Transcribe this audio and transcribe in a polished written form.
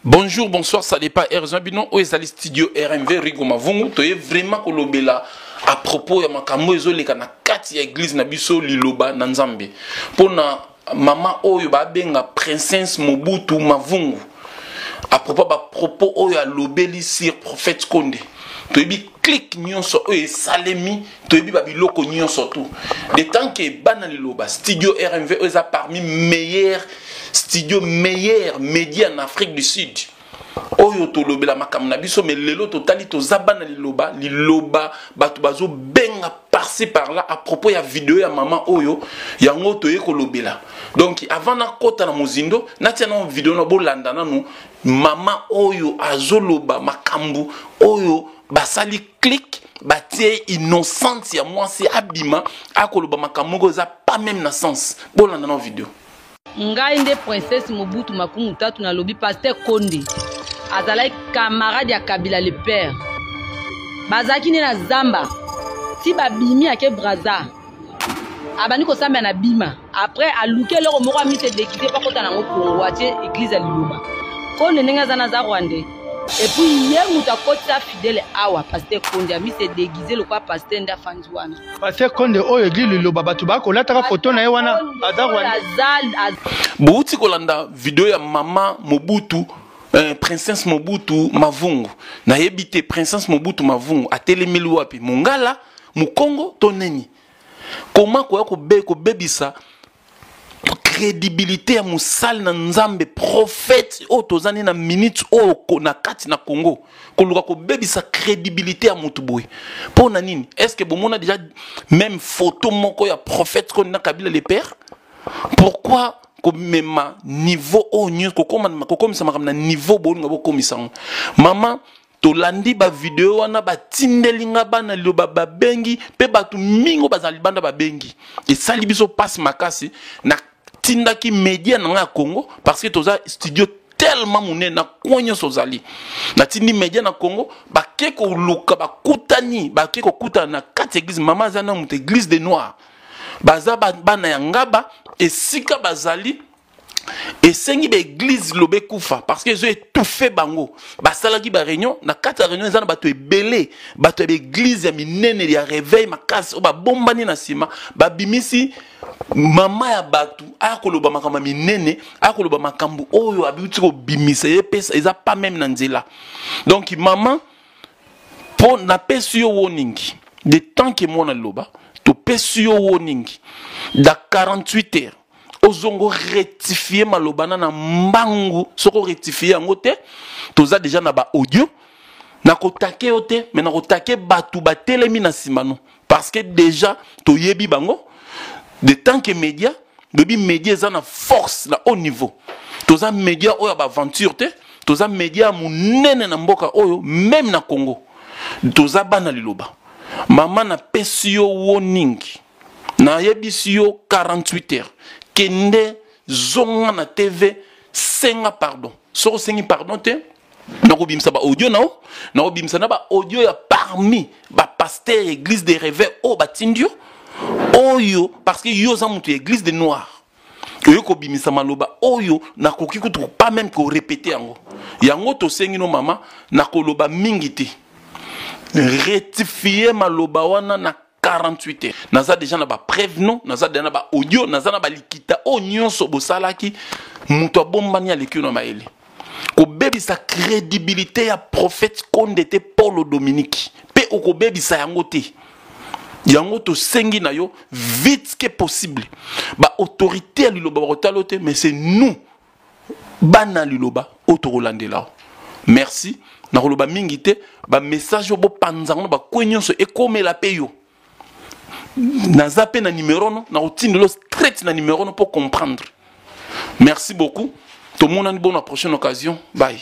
Bonjour, bonsoir, ça dépend heure eza bino oyo ezali studio RMV Rigo Mavungu toye vraiment kolobela à propos ya makambo ezoleka na kati ya église na biso liloba na Nzambe mpona mama oyo babenga Princesse Mobutu Mavungu à propos ba propos oyo alobeli sur prophète Konde toyebi clique nyonso oyo esalemi toyebi ba biloko nyonso tout de tant que bana liloba studio rmv oyo eza parmi meilleur studio meilleur média en afrique du sud oyo tolobela makambo na biso mais lelo totali toza bana liloba liloba bato bazobenga par-ci par-là à propos ya video ya mama oyo yango toye kolobela donc avant nakota na mozindo natia na video na bolanda nanu mama oyo azoloba makambo oyo basali clique batie innocente ya mwasi abima akoloba makambo moko eza pas même na sens bolanda na video ngai nde princesse mobutu makumu tatu nalobi pasteur konde azalaki camarade ya kabila le père bazalaki nde na zamba ti babimi ake braza abandi kosambela na bima après aluki eloko moko amise dekise mpo akota nango kongo atie eglise ya liloba konde ndenge aza naza rwandais epuis ye moto akotisa fidele awa paster konde amise deguise lokola paster nde afandi wana paster konde oyo eglise liloba bato bakolataka foto na ye wana aza rwandais bouti kolanda video ya mama mobutu eh, princesse mobutu mavungu nayebi te princesse mobutu mavungu atelemeli wapi mongala mokongo to nini koma koya kobebisa crédibilité ya mosali na nzambe prophète oyo toza nde na minute oyo na kati na congo koluka kobebisa crédibilité ya motu boye mpo na nini est ce que bomona déjà même photo moko ya prophète koni na kabila le père pourquoi komema niveau oyo nyonso kokomisa makambo na niveau bolinga bokomisa yango mama tolandi bavideo wana batindeli nga bana liloba babengi mpe bato mingi oyo bazala libanda babengi esali biso mpasi makasi natindaki media na nga ya congo parce que toza studio tellement monene na coin nyonso ozali natindi media na congo bake koluka bakutani bake kokutana na kati ya eglise mama aza na moto eglise de noir baza bana ya ngaba esika bazali esengi baeglize loba ekufa parce que ezo étouffe bango basalaki baréunion na kati ya réunion eza na bato ebele bato ya baeglize ya minene ya réveil makasi oyo babombani na nsima babimisi mama ya bato aya koloba makambo ya minene aya koloba makambo oyo abiuti kobimisa ye pesa eza pas meme na nzela donc mama mpo napesi yo warning de tant que mwana liloba topesi yo warning da 48 heures ozongo rectifier maloba na na mbangu soki orectifie yango te toza deja na baaudio nakotake yo te me nakotake bato batelemi na nsima no parce que déjà toyebi bango de tant que média lobi média eza na force na haut niveau toza média oyo ya baaventure te toza média ya monene na mboka oyo meme na congo toza bana liloba mama napesi yo warning nayebisi yo 48 heures kende zonga na tv senga pardon soki osengi pardon te nakobimisa baaudio na yo nakobimisa na baaudio ya parmi bapaster ya église de réveil oyo batindi yo oyo parce que yo oza moto ya église de noir oye kobimisa maloba oyo nakoki kutu pas même korepete yango yango tosengi no mama nakoloba mingi te rectifie maloba wana na 48 heures naza deja na bapreuve no naza deja na baaudio naza na balikita oyo nyonso bosalaki moto abombani aleki yo na mayele kobebisa crédibilité ya prophète konde te paulo dominique mpe okobebisa yango te yango tosengi na yo vite que possible baautorité ya liloba bakotala yo te mais c'est nous bana liloba oyo tokolandela yo merci nakoloba mingi te bamessage oyo bopanza yango na bakwe nyonso ekomela mpe yo naza mpe na numero no nakotindela straight na numero no mpo comprendre merci beaucoup tomonani bona prochaine occasion bye.